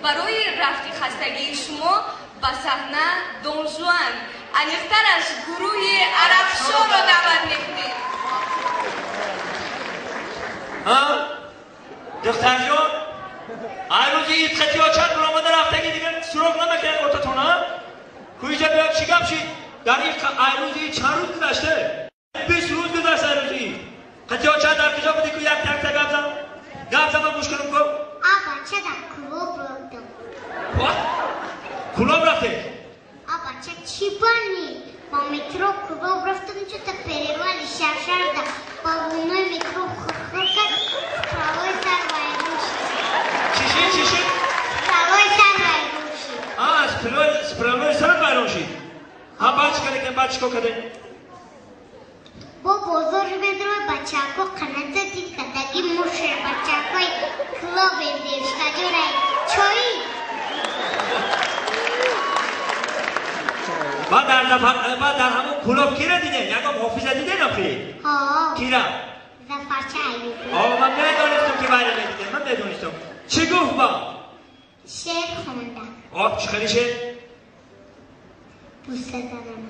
Барои рафти хастагии шумо ба саҳна Дон Жуан, аниқтараш гурӯҳи Арабшоро даъват мекунем. Духтарҷон, ай рӯзи ид қатиё чанд баромада рафтаги дигар суроғ намекунед ортатон, а? Куиҷа биё, чӣ гап шид? Дар ин ай рӯзи ид чанд рӯз гузаште? 20 рӯз гузашт ай рӯзи ид. Қатиё чанд дар куҷо будӣ ку як якта гап зан? Гап зан, ман гӯш кунам ку. А бача дар клуб рафтам. Клуб рафте? А бача чӣ бани? Ба метро клуб рафтам, чута перевали шаршарда ба луной метро хурхур кард, справой сар вайрон шид. Чӣ шид, чӣ шид? Справой сар вайрон шид. А, справой сар вайрон шид. Ҳа, баъд чӣ кардем, баъд чӣ кор кардем? Бо бозор медрои бачаҳако қаната дид кадаги мушер бачаҳакои клубем девушкаҷорай чои. Баъд дар ҳамон клуб кира дидем? Ягон ҳофиза дидем охи? Ҳо. Кира? Зафарча Аюб. О, ман медонистам ки вайра медидем, ман медонистам. Чӣ гуфт ба? Шеър хонда. О, чӣ хели шеър? Буса занам.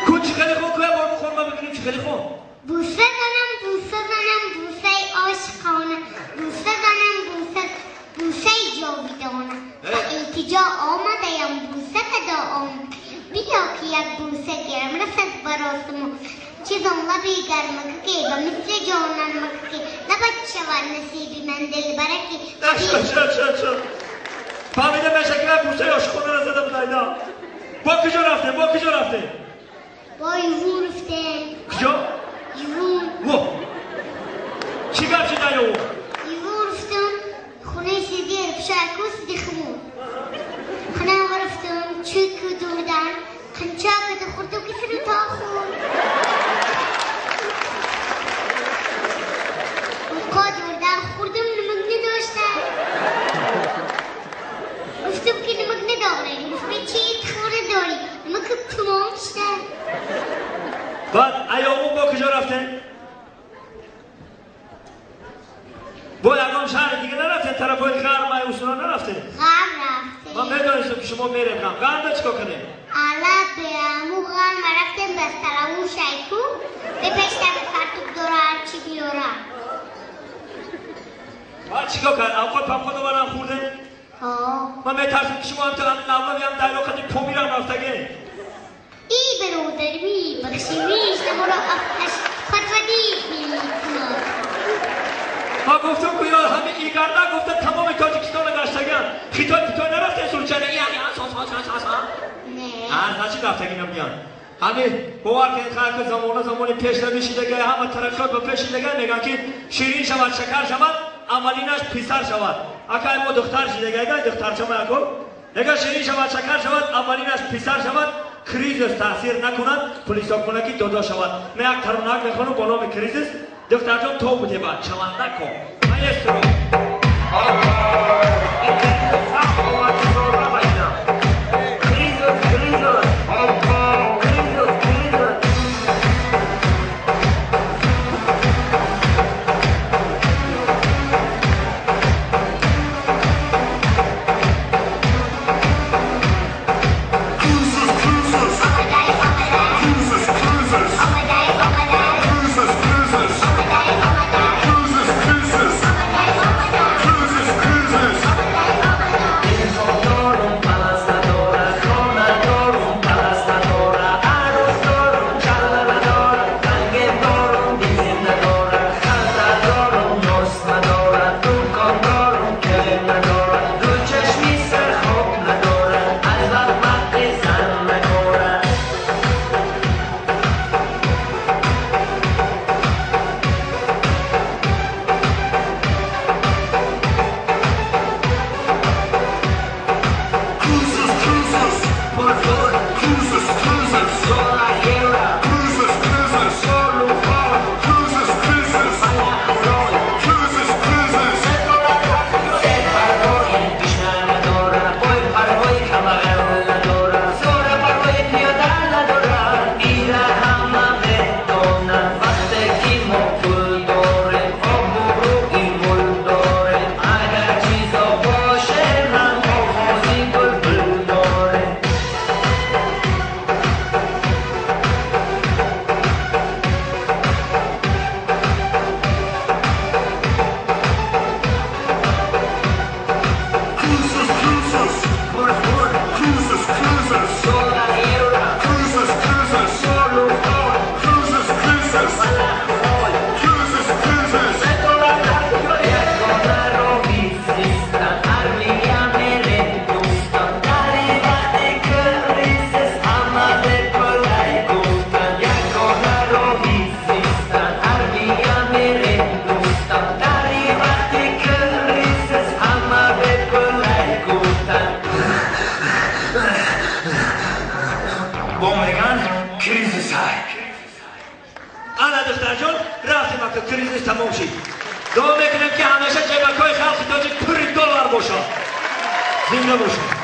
Ку чӣ хели хон, куя бор бихон, ман бибинем чӣ хели хон. Буса занам, буса занам, бусаи ошиқона, буса занам, буса, бусаи ҷовидона. Ба илтиҷо омадаям, буса фадо омад. Биё ки як буса гирам, расад ба ростимо. Чизон лаби гармакаке, ба мисли ҷонанмакаке, лабат шавад насиби ман дилбараки. Шуд, шуд, шуд. Фаҳмида меша ки бусаи ошиқонаро зада буд айда. Бо куҷо рафтем, бо куҷо рафтем? Бо Ювун рафтем. Куҷо? Ювун. Во! Чӣ гап шид дар Ювун? Ювун рафтем, хонаи сиди Арабшояку, сиди хумун. Хонаам рафтем, чӯй дурдан, қанча када хӯрдам ки сиру то хӯрд. Уқо дурдан хӯрдам, намак надоштам. Гуфтам ки намак надорем. Гуфт чи хӯра дорӣ? Намак тамом шуда. Баъд Аёвун бо куҷо рафтем? Бо ягон шаҳри дига нарафтем? Тарафҳои ғарб ай усуна нарафтем? Ғарб рафтем. Ман медонистам ки шумо мерем ғарб. Ғарбда чӣ кор кардем? Ала беаму ғарб рафтем ба сараву шайку, бе пештаби фартук дора ҳарчи биёра. Баъд чӣ кор кард? Авқот памхот овардан хӯрдем? Ҳо. Ман метарсам ки шумо ҳамто лавлавиам дайроқати Помирам рафтаге. И бародар мебахшӣ, мешнаморо афташ парвардид мекунад. Ма гуфтам ку ё ҳами игарда гуфта тамоми Тоҷикистона гаштаган. Хитой питой нарафтем сурчана Не. Значит рафтаги намеян. Ҳами бовар кунед ки замона замони пешравӣ шидага, ҳама тараққиёт ба пеш шидага, мегӯянд ки ширин шавад, шакар шавад, аввалинаш писар шавад. Акай мо духтар шидага, духтарчама яко. Мега ширин шавад, шакар шавад, аввалинаш писар шавад, кризис таъсир накунад, пулисокунаки додо шавад. Ман як таронак мехонам бо номи кризис. Духтарҷон то будеба, чавандако. Маэстро. Кризис, кризис. Кризис, кризис. Кризис, Зинда бошед.